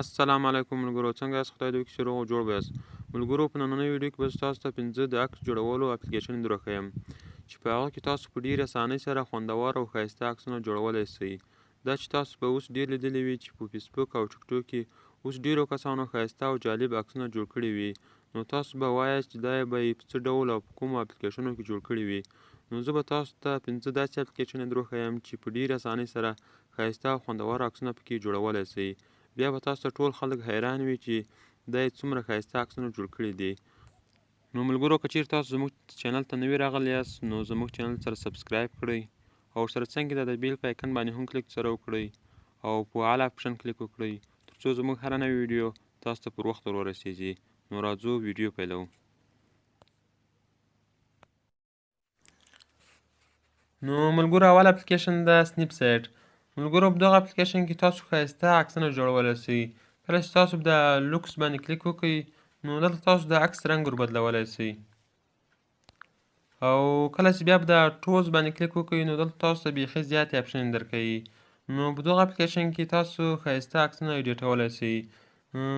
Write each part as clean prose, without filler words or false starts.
السلام علیکم ملګرو، څنګه یاست؟ خدای دې وکړي چې روغ او جوړ به یاست. ملګرو، په نننۍ ویډیو کې به زه تاسو ته 5 د عکس جوړولو اپلیکیشن دروښیم چې په هغه کې تاسو په ډېرې اسانۍ سره خوندور او ښایسته عکسونه جوړولی شئ. دا چې تاسو به اوس ډېر لیدلي وي چې په فیسبوک او ټیکټوک کې اوس ډېرو کسانو ښایسته او جالب عکسونه جوړ کړي وي، نو تاسو به وایاست چې دا به یې په څه ډول او په کومو اپلیکیشنو کې جوړ کړي وي. نو زه به تاسو ته 5 داسې اپلیکیشنونه دروښیم چې په ډېرې اسانۍ سره ښایسته او خوندور عکسونه پکې جوړولی شئ. بیا به تاسو ته ټول خلک حیران وي چې دا یې څومره ښایسته عکسونه جوړ کړي دي. نو ملګرو، که چیرې تاسو زموږ چینل ته نوي راغلي یاست نو زموږ چینل سره subscribe کړئ او ورسره څنګ کې د bell په icon باندې هم کلیک سره وکړئ او په all option کلیک وکړئ ترڅو زموږ هره نوې ویډیو تاسو ته پر وخت ور ورسیږي. نو راځو ویډیو پیلوو. نو ملګرو، اول اپلیکیشن ده سنیپ سیټ. ملګرو، په دغه اپلیکیشن کې تاسو ښایسته عکسونه جوړولی شئ. کله چې تاسو د looks باندې کلیک وکړئ نو دلته تاسو د عکس رنګ ور بدلولی شئ، او کله چې بیا په د tools باندې کلیک وکړئ نو دلته تاسو ته بیخي زیاتې option درکوي. نو په دغه اپلیکیشن کې تاسو ښایسته عکسونه ایډیټولی شئ.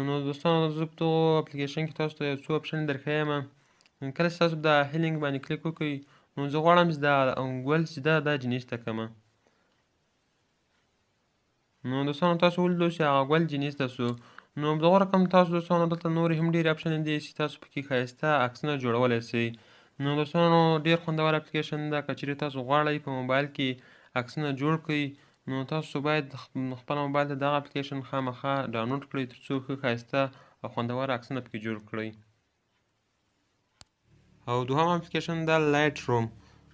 نو دوستانو، زه په دغه اپلیکیشن کې تاسو ته یو څو option درښیم. کله چې تاسو د healing باندې کلیک وکړئ نو زه غواړم چې دا ګل چې ده دا جنیس ته کمه. نو دوستانو، تاسو ولیدو چې هغه ګل جنیس ته سو. نو په دغه رقم تاسو دوستانو دلته نورې هم ډېرې option دي چې تاسو پکې ښایسته عکسونه جوړولی شئ. نو دوستانو، ډېر خوندور اپلیکیشن ده. که چیرې تاسو غواړئ په موبایل کې عکسونه جوړ کړئ نو تاسو باید خپل موبایل ته دغه اپلیکیشن خامخا ډاونلوډ کړئ ترڅو ښه ښایسته او خوندور عکسونه پکې جوړ کړئ. او دوهم اپلیکیشن ده لایټ روم.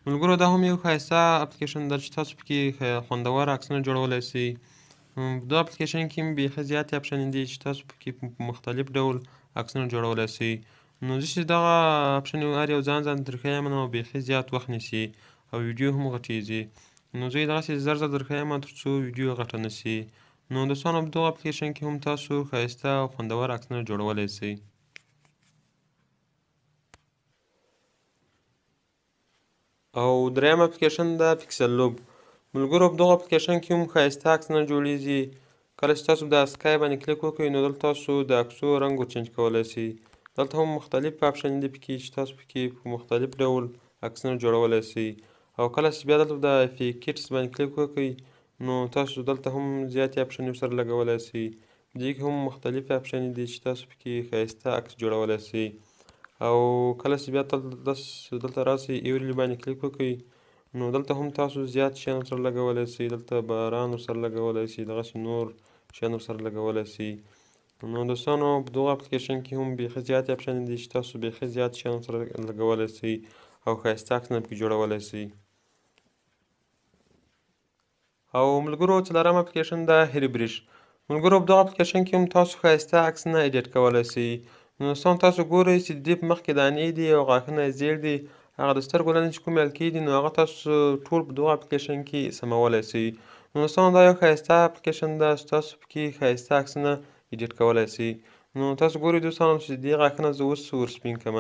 ملګرو، دا هم یو ښایسته اپلیکیشن ده چې تاسو پکې خوندور عکسونه جوړولی شئ. په دغه اپلیکیشن کې هم بیخي زیاتې option دي چې تاسو پکې په مختلف ډول عکسونه جوړولی شئ. نو زه چې دغه option هر یو ځان ځان درښیم نو بیخي زیات وخت نیسي او ویډیو هم غټیږي. نو زه یې دغسې زر زر درښیم تر څو ویډیو غټه نه شي. نو دوستانو، په دغه اپلیکیشن کې هم تاسو ښایسته او خوندور عکسونه جوړولی شئ. او دریم اپلیکیشن ده پیکسل لوب. ملګرو، په دغه اپلیکیشن کې هم ښایسته عکسونه جوړیږي. کله چې تاسو د sky باندې کلیک وکړئ نو دلته تاسو د عکسو رنګ ور change کولی شئ. دلته هم مختلف option دي پکې چې تاسو پکې په مختلف ډول عکسونه جوړولی شئ. او کله چې بیا دلته د effects باندې کلیک وکړئ نو تاسو دلته هم زیاتې option ورسره لګولی شئ. په دې کې هم مختلف option دي چې تاسو پکې ښایسته عکس جوړولی شئ. او کله چې بیا دلته راسئ overlay باندې کلیک وکړئ نو دلته هم تاسو زیات شیان ورسره لګولی شئ. دلته باران ورسره لګولی شئ، دغسې نور شیان ورسره لګولی شئ. نو دوستانو، په دغه اپلیکیشن کې هم بیخي زیاتې option دي چې تاسو بیخي زیات شیان ورسره لګولی شئ او ښایسته عکسونه پکې جوړولی شئ. او ملګرو، څلورم اپلیکیشن ده هیربریش. ملګرو، په دغه اپلیکیشن کې هم تاسو ښایسته عکسونه ایډیټ کولی شئ. نو دوستان، تاسو ګورئ چې د دې په مخ کې دانې دي او غاښونه یې زیړ دي، هغه د سترګو لاندې چې کومې حلقې دي نو هغه تاسو ټول په دغه اپلیکیشن کې سمولی شئ. نو دوستانو، دا یو ښایسته اپلیکیشن ده چې تاسو پکې ښایسته عکسونه ایډیټ کولی شئ. نو تاسو ګورئ دوستانو چې دې غاښونه زه اوس ور سپین کړم.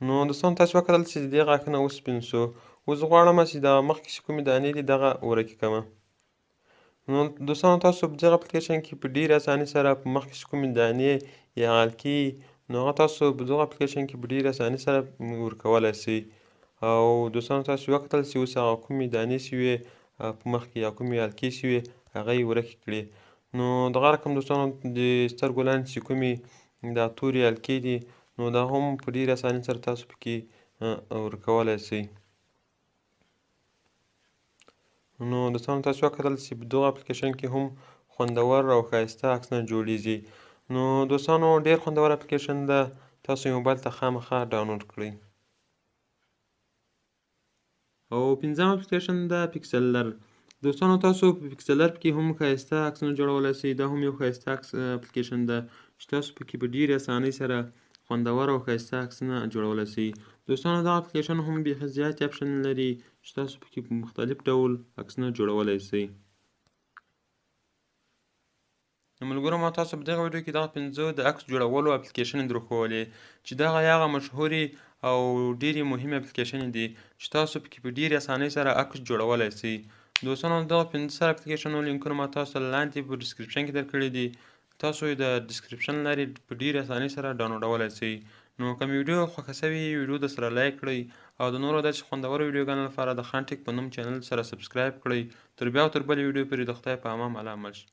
نو دوستانو، تاسو وکتل چې دې غاښونه اوس سپین شو. اوس زه غواړم چې دغه مخکې چې کومې دانې دي دغه ورکې کړم. نو دوستانو، تاسو په دغه اپلیکیشن کې په ډېرې اسانۍ سره په مخکې چې کومې دانې یا حلقې نو هغه تاسو په دغه اپلیکیشن کې په ډېرې اسانۍ سره ورکولی شئ. او دوستانو، تاسو وکتل چې اوس هغه کومې دانې چې وې په مخ کې یا کومې حلقې چې وې هغه یې ورکې کړې. نو دغه رقم دوستانو، د سترګو لاندې چې کومې دا تورې حلقې دي نو دا هم په ډېرې اسانۍ سره تاسو پکې ورکولی شئ. نو دوستانو، تاسو وکتل چې په دغه اپلیکیشن کې هم خوندور او ښایسته عکسونه جوړیږي. نو دوستانو، ډېر خوندور اپلیکیشن ده، تاسو یې موبایل ته خامخا ډاونلوډ کړئ. او پنځم اپلیکیشن ده پیکسلر. دوستانو، تاسو په پیکسلر کې هم ښایسته عکسونه جوړولی شئ. دا هم یو ښایسته عکس اپلیکیشن ده چې تاسو پکې په ډېرې اسانۍ سره خوندور او ښایسته عکسونه جوړولی شئ. دوستانو، دغه اپلیکیشن هم بیخي زیاتې option لري چې تاسو پکې په مختلف ډول عکسونه جوړولی شئ. نو ملګرو، ما تاسو په دغه ویډیو کې دغه 5 د عکس جوړولو اپلیکیشن درښوولې چې دغه هغه مشهورې او ډېرې مهمې اپلیکیشن دي چې تاسو پکې په ډېرې اسانۍ سره عکس جوړولی شئ. دوستانو، دغه 5 سره اپلیکیشنونو لینکونه ما تاسو ته لاندې په description کې درکړي دي. تاسو یې د description لارې په ډېرې اسانۍ سره ډاونلوډولی شئ. نو که مې ویډیو خوښه شوې، ویډیو در سره like کړئ او د نورو داسې خوندورو ویډیوګانو لپاره د خان ټیک په نوم channel سره subscribe کړئ. تر بیا او تر بلې ویډیو پورې د خدای په امان، الله مل شئ.